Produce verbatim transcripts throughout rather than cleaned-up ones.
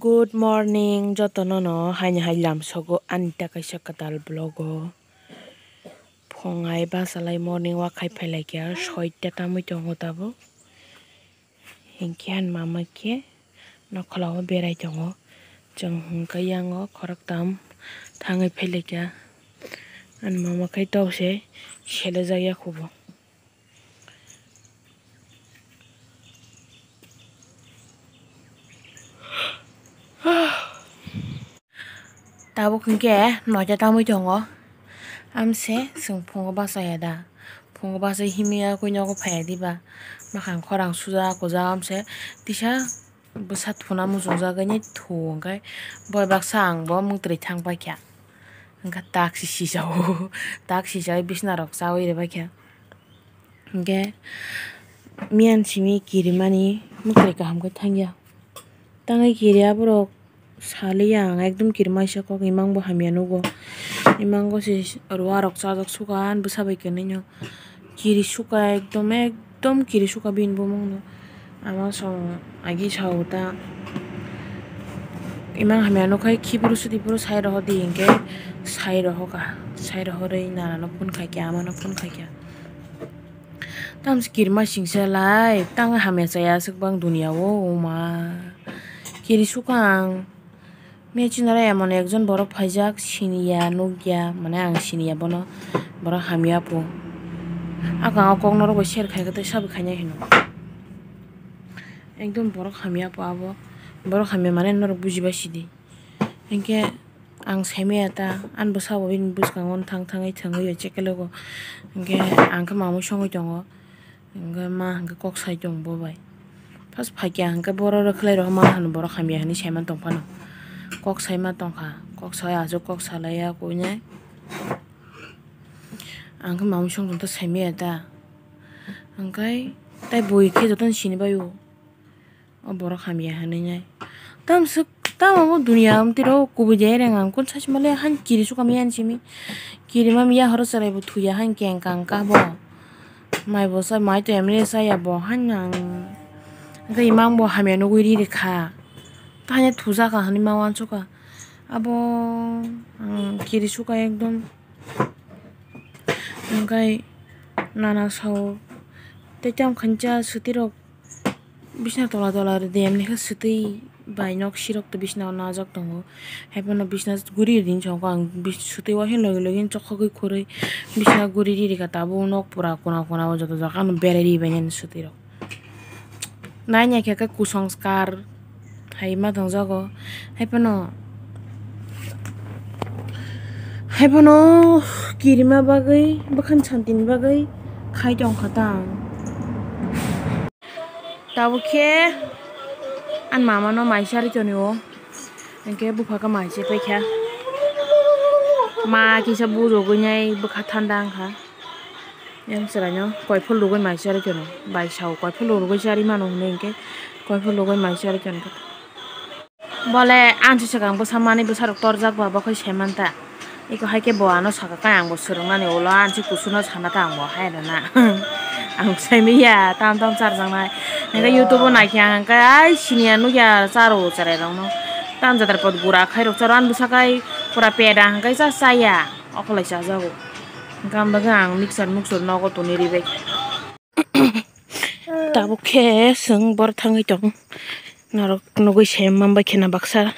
Good morning, jotono no haini hai lamsogo ani ta kaisa kwtal vlog o. Phung hai bachalai morning walk khai phailaikha, soita tamwi tongo tabuk. Hinkhe ani mama khe nokhla o berai tongo. Chwng hinkhe yango khoroktham thangwi phailaikha. Ani mama khe tokse selejak yakhubo. Tabuk hinkhe noita tamwi tongo. Amse chwng phungo bachaya da. Phungo bachai himya kwi nogo phaiya diba. Makhang khorang suja kuja amse tisa bwsa thuna muchungjagwi ni thu hwnkhe boi baksa ang bo mungtwrwi thang paikha. Hwnkhe tak si sijao tak sijagwi bisna rok chawi rwbaikha. Hwnkhe miyan simi kirimani mwkhwrwi kaham khe thangya. Tangwi kiriya borok saliya ang ekdom kirimaisa kok imang bo hamya nugo. Imang bo se ruwa rok chajak suka ani bwsa bai kwrwino. Kiri suka ekdom ekdom kiri suka bini bumungno. Ama song agi sao ta imang hamya nukhai khiburu sudiburu sai rohor di hinkhe sai rohoka sai rohorwi nanano phone khaikha amano phone khaikha. Tamsi kirima singsa lai, tang hamya chaya aswk bang dunia o, oma. Kiri suka ang. Mia chini oro emon ekjon borok phaijak, siniya, nukya, mane ang siniya bono, borok hamya po. Ako ang o kok norok bai share khaikha tei sabai khainai hino. Ekdom borok hamya po abo. Borok hamya mane norok bujibai sidi. Hinkhe ang saimaya ta, ani bwsabo bini bwskango thang thangwi thwngwi bai chekelogo. Hinkhe ang khe mamwi songwi tongo. Hinkhe ma hinkhe kok sai tongo bo bai. First phaikya hinkhe borok rwkhlai rok ma hwnwi borok hamya hwnwi saiman tongphano. Kok saima tongkha, kok sai aswk kok salaiya kuinai. Ang khe mamwi songtong ta saimaya ta. Hinkhe tai bui khe jotono sinibaio. O borok hamya hinwi nai. Tamswk tamo bo duniya amtwi rok kubui de reng ang kun sachimale han kiri suka miyan simi. Kiri ma miya horo chwrai bo thuya han keng kang ka bo. Mai bo sa mai to emre saya bo han ang. Hwnkhe imang bo hamya nugui ri rikha. Tanya thuja ka hinwi ma wansuka. Abo ang kiri suka ekdom. Hwnkhe nana sao tei tamo khancha swtwi rok. Bisna tola tola rwdi, emni khe swtwi bai nok sirok to bisna o najak tongo. Haiphano bisna guri rini chwngkha ang bis-, swtwi waisa logi logi chokhogwi khurwi bisna guri riri kha tabuk nok pura kuna kuna o joto jaga no berai ri bainani swtwi rok. Nai nai khe khe kusongskar hai ma tongjago. Haiphano, haiphano kirima bagwi bwkhan santini bagwi khai tongkha ta ang. Tabuk khe ani mama no mai charwi tonwi o, hinkhe bupha khe mai se paikha. Ma kisa bujogwi nai bwkha thanda wngkha. Yang chwraino koiphol rwgwi mai charwi tono, bai sao koiphol rwgwi charwi mano hwnwi hinkhe koiphol rwgwi mai charwi tono. Bole ansi swkang bwsa manwi bwsarok torjak ba, bokhai saiman ta. Iko hai khe bo ano saka khe ang bo swrwngmani ulo ansi kusuno sana ta ang bo hai rwna. Ang saimanya tam tam charjaknai. Hwnkhe YouTube o naikhe ang hwnkhe ai siniya nukya charo chwrairokno. Tam jadar pot gura khairok charo ani bwsa khai pura peda hwnkhe cha chaya. Okolai chajago. Hwnkhe ang bagwi ang mixer muxer nogo toni ribai. Tabuk khe chwng boro thangwi tong. Norok nugwi se manbai khena baksa.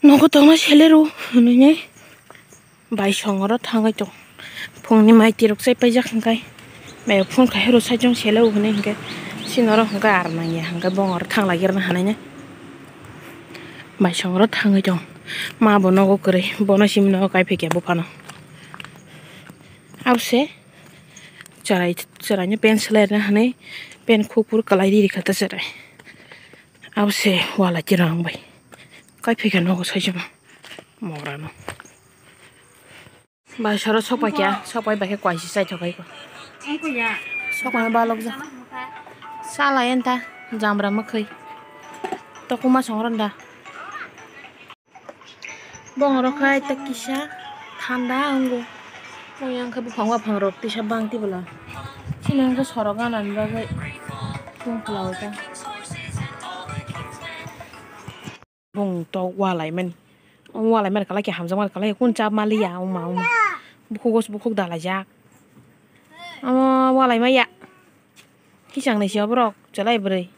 Nogo tongma seleru hwnwi bai songoro thangwi tong. Phungni mai tirok chai paijak hwnkhe. Mai phone khai horo saichung sele hwnwi hwnkhe. Sinoro hwnkhe ar nangya hwnkhe bongor thanglaigirna hanaina. Bai songoro thangwi tong. Ma bo nogo kwrwi. Bono simi nogo kai phikya buphano. Abose. Chwrai, chwraino pen swlairwna hwnwi pen kuphur kwlai riri kha ta chwrai. Abose wala chwrai wng bai. Kai phikha nogo saisima morano. Bai soro sokpaikha, sokpai bai khe kwaisi chaithok khaikho. Sokpai balokjak. Chala enta jambra mwkhwi. Tokuma songranda. Bongorok khai ta kisa thanda wngo. Oyang khe buphang baphang rok tisa bang tibwla. Chini wngkha sorok ganani bagwi tungphla o ta. Bung to walai mani. Walai mani kalai ke hamjak mani kalai kun chap maliya oma oma. Bukhuk os bukhuk dalai jak. Omo walai maya. Kisang nai si oborok chelai bwrwi.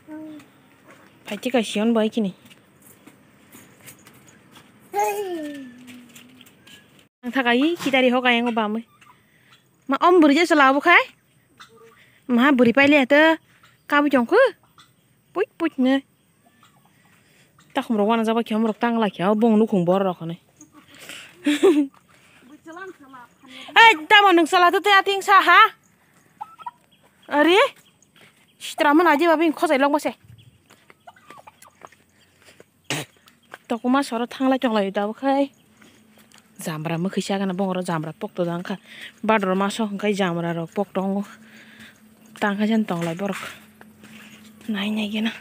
Phaiti kai si on bai kini. Ang thakai kitari hokai ang bamwi. Ma om bwrwi je chwla obo khai. Maha bwrwi paile ate kabwi tongkhu. Puit puit ne. Takhum rok wana jaba khe omorok tang lai khe bong nukhung bor rok hwnwi. Ei tamo nwng chwla to te ating sa ha. Ari. Sitra mana je babi khojai lok bose. Tokuma soro thanglai tonglai tabuk khai. Jambra mwkhwi sagana bongoro jambra pokto dang kha. Bador maso hwnkhe jambra rok pok tongo. Tang kha jan tonglai borok. Nai nai gena.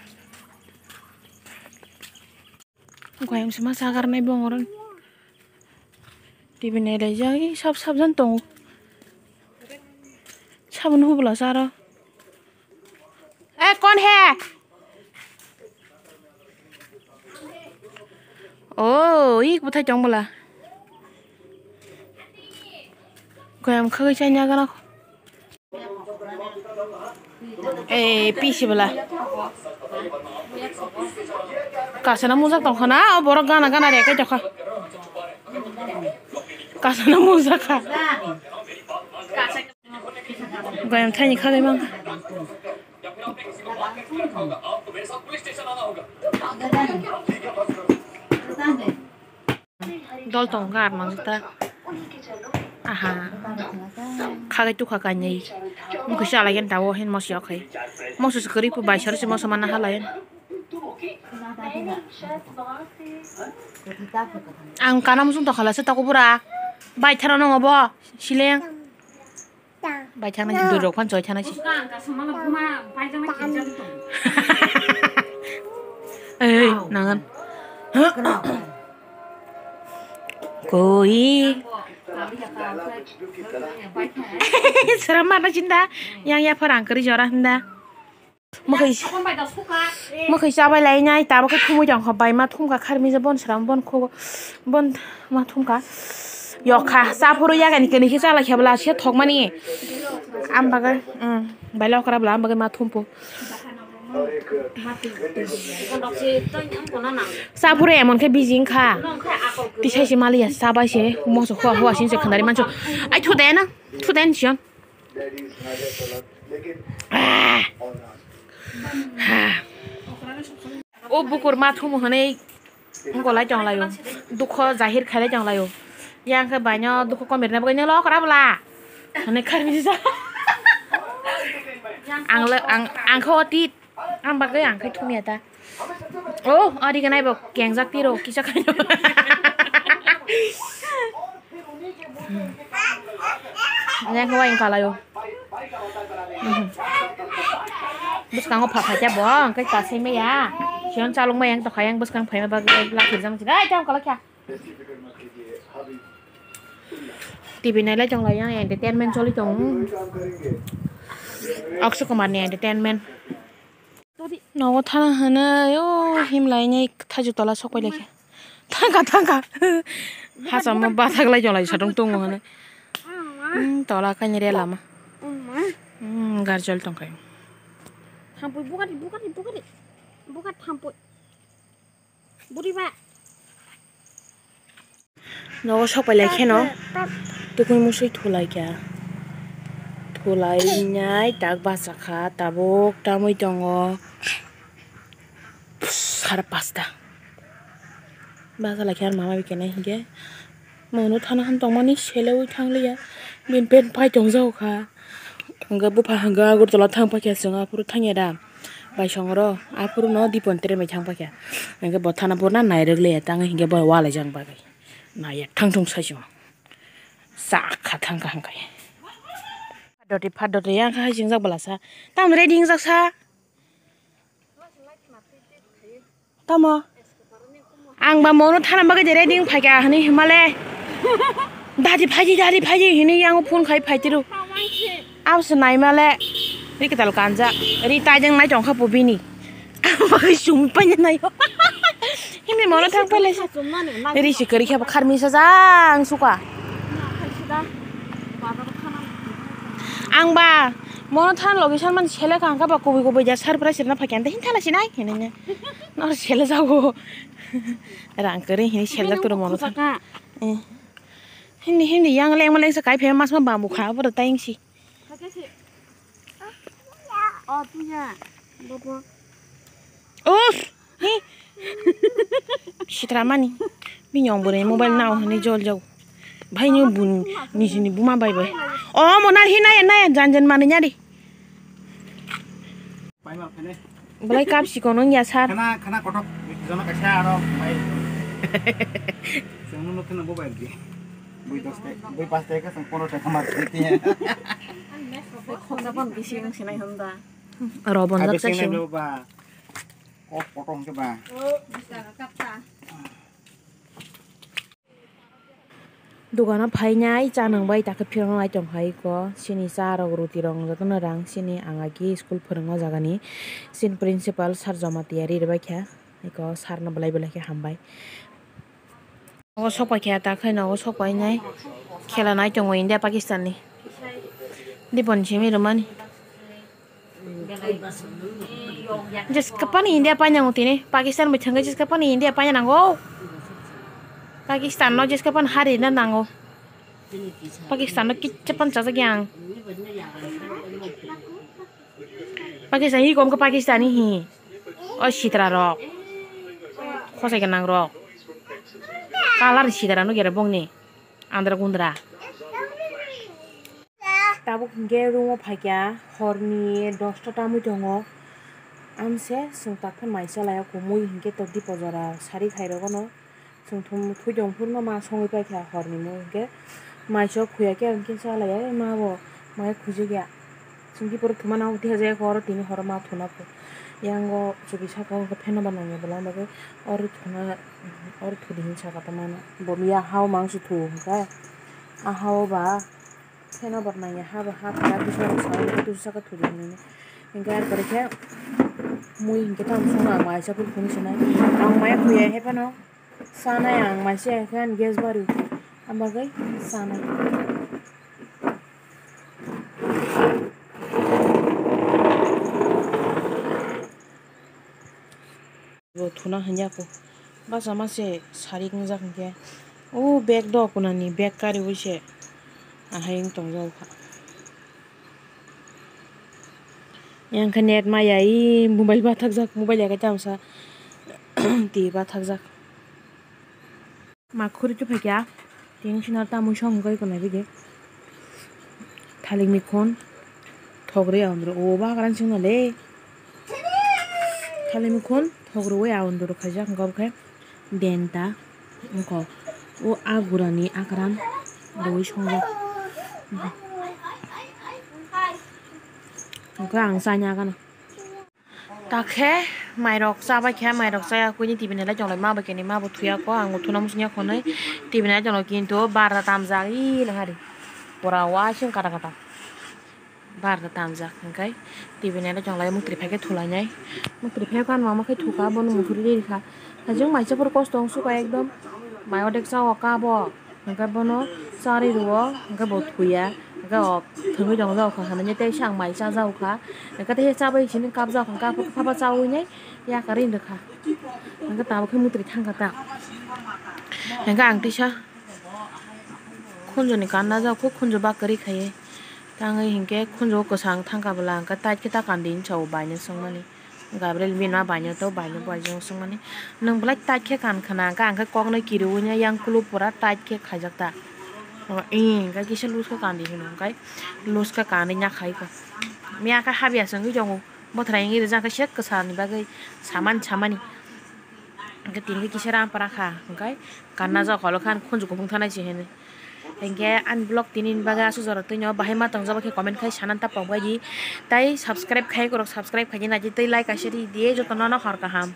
Goyam se ma sagar nai bongoro. T V nai lai jai sab sab jan tongo. Sabun hubla saro. Eh, kon he? Oh, ik bwthai tong bwla. Koyam khagwi chanya gana. Eh, pisi bwla. Kasana mujak tong khana, o borok gana gana re kai tokha. Kasana mujak kha. Goyam thaini khagwi mankha. Dol tong kha ar mangjak ta. Aha. Khagwi tukha kainwi. Mokhe chalai gani tabuk hin moso yakhai. Moso se kwrwi phu bai sari se moso manna halai. Ang kana muchung tokhala se toko bura. Bai tharo nongo bo. Sileng. Bai thangna si dui rok phan choi thangna si. Ei, nangan. Koi. Sera mana cinta? Yang ya perang keri jora henda. Mwkhwi, mwkhwi chabai lai nai, tabuk khe thumui tong kha, bai ma thum kha, kharmija bon sram, bon kho, bon ma thum kha. Yok kha, cha phuru yagani kani khe chalai khe bwla se thok mani. Am bagwi, um, bai lokra bwla am bagwi ma thum phu. Cha phuru emon khe biji wng kha. Tisai se maliya, cha bai se, moso hua hua sin se khnari mancho. Ai thu de na, thu de ni sion. Ah. Ha. O bukur ma thumu hwnwi wngolai tonglaio. Dukho jahir khailai tonglaio. Yang khe baino dukho komirna bagwi nang lokra bwla. Hwnwi kharmisa. Ang le, ang, ang khe otit. Ang bagwi ang khe thumya ta. Oh, ari ganai bo kengjak tiro kisa khaino. Yang khe wayang kalaio. Bwskango pha phaikya bo, ang khe kasai maya. Siyon chalok maya ang tokha yang bwskang phaima bagwi lakirjak masi. Ai, tamo kalakya. T V nailai tonglai yang entertainment choli tong. Akshay Kumar ni entertainment. Nogo thana hwnwi, o himlai ni thaichuk tola sok pai laikha. Thangkha, thangkha. Hachamo bathak lai tonglai satong tongo hwnwi. Hmm, tola kainwi re lama. Hmm, garjol tongkha. Thampui bukari, bukari, bukari. Bukat thampui. Buri ba. Nogo sok pai lai kheno tukui musui thulai kha. Thulai nai tak bachakha tabuk tamui tongo. Sara pasta. Bacha lai khe ar mama bai khe nai hinkhe. Mono thana han tongmani seleui thangliya. Bini pant pai tongjago kha. Hwnkhe bupha hwnkhe Agartala thang paikha chwng aphuru thangya da. Baisongoro aphuru no Dipon tere mai thang paikha. Hwnkhe bo thana bo na nairwk liya tang hinkhe bo walai jang bagwi. Naiya thang thung sai chwng. Chakha thangkha hwnkhe. Phadoti phadoti yang kha hai chingjak bwlasa. Tam ready wngjak sa. Tamo? Ang ba mono thana bagwi de ready wng phaikha hwnwi himale. Dadi phaidi, dadi phaidi hwnwi yang phone khai phaitiru. Abose naimale. Ri kwtal kanjak. Ri taijang nai tongkha po bini. Ang bagwi sumi paina naio. Ini mono thang pele. Risi kari khe bo kharmi sa jang suka. Ang ba mono than logi san man sele kha, ang kha ba kubui kubui ja surprise rina phakya, ante hin thala sinai hinine. Nor sele jago. Rang kari hini sele turu mono than. Eh. Hindi hindi yang leng maleng sa kai phe mas ma bambu kha bo tai si. Hakhe se. Oh, tuya. Bobo. Uff! Hi! Sitra mani. Bini ong bwrwi mobile nao hwnwi jol jau. Bhai ni bun nijini buma bai bai. Oh, monar hi naya naya jan jan mani nyari. Belai kap sikon wngya sar. Khana, khana kotok, jono kaisa aro mai. Chwngno nukhe na mobile di. Bui dos taka, bui pas taka, chwng pondro taka mar di tiya. Khorsa pon bisi wng sinai hwn da. Aro bonjak chak sing. Ba. Kok kotok hwnkhe ba. Dogano phainai cha nang bai, takhe phiroknai tong hai ko. Chini cha rok, ruti rok wng jotono rang chini, ang agi school phwrwngma jagani. Chini principal sir Jamatia ri rwbaikha. Iko sir no belai belai khe hambai. Nogo sok paikha, takhe nogo sok painai. Khela nai tongo India Pakistan ni. Dipon simi rwmani. Jeska pani India paina ngo tini. Pakistan bai thangwi jeska pani India paina nango. Pakistan no jeska pan hari na nango. Pakistan no kicha pan chajak yang. Pakistan hi kom ka Pakistani hi. O sitra rok. Khosai ka nang rok. Kalar sitra no gere bongni. Andra gundra. Tabuk hinkhe room o phaikha, horni dosta tamwi tongo. Amse chwng takhe mai chalai o, kumui hinkhe tokdi pojora sari khai rogano. Chwng thum thui tong phuru no ma songwi paikha horni mui hinkhe mai chok khuya khe hinkhe chalai o, ma bo mai khuijak ya. Chwng khe poro thuma nang thajak ya, oro tini horo ma thuna pho. Yang o chuki saka o hinkhe fan no ba nang ya, bwlai bagwi oro thuna, oro thudi hinwi saka tongmani. Bo miya ha o mangso thu hinkhe. Aha o ba pheno bor nangya ha ba ha thara tuisa rok sawi tuisa saka thudi hinwi. Hinkhe ar pore khe mui hinkhe tamo songno ang mai chapur phunuksinai. Ang maya khuya hai phano chanai ang mai se khe ani gas bari. Ang bagwi chanai. Bo thuna hanya ko. Basa ma se sari wngjak hinkhe. O bag do kunani bag kariwi se. Ahai wng tongjak kha. Yang khe net maya i mobile bathakjak, mobile ya khe tamsa twi bathakjak. Ma khuri tu phaikya, tini chwngno tamwi song wngwi tongnai bidi. Thalik mikhon, thogri aondro, o bagra chwngno le. Thalik mikhon, thogri wi aondro khaijak, hwnkhe obo khe denta, wngkha o a gurani akran rwi songjak. Hwnkhe ang chana gana. Takhe mairok chabai khe, mairok chaya kuini tibi nelai tonglai ma bai khe ni ma bo thuya ko, ang bo thuna muchungya khonwi tibi nelai tonglai kintu barda tamjak i nahari pura wasing kata kata barda tamjak hwnkhe tibi nelai tonglai muktri phai khe thulainai muktri phai khe mama khe thuka bono muthuri rikha hajing maisa pura kosto wng suka ekdom mai odek cha o ka bo. Hwnkhe bono charwi rwo, hwnkhe bo thuya, hwnkhe o thwngwi tongjak kha, hwnwi tei sang mai chajak kha, hwnkhe tei chabai sini kapjak kha, hwnkhe phaba chawi nai yakarwi rwkha, hwnkhe tabuk khe mutrwi thangkha ta, hwnkhe ang tisa khunjoni kanna jak kho, khunju ba kwrwi khaiwi tangwi, hwnkhe khunju kwchang thangkha bwla, hwnkhe tait khe ta kandi hinwi sa o baino swngmani. Gabriel bini ma baino to baino bo aijing swngmani. Nwng belai tight khe kan khna, hwnkhe ang khe koknwi kiriui no yang kulu pura tight khe khaijak ta. Ee, hwnkhe kisa loose khe kandi hino, hwnkhe loose khe kandi nya khai kho. Miya khe habya se wngwi tongo. Bothrai wngwi rijak khe se kwsa ni bagwi saman samani. Hwnkhe tini khe kisa ram para kha, hwnkhe kanna jok holo khan khunju kuphung thanai se hini. Hinkhe ani vlog tini ni bagwi aswk jora twi no, bahai ma tongjak khe comment khai sana ta pok bai di. Tai subscribe khai kwrwk subscribe khai di, nai di tei like kaisa ri di, joto no no hor kaham.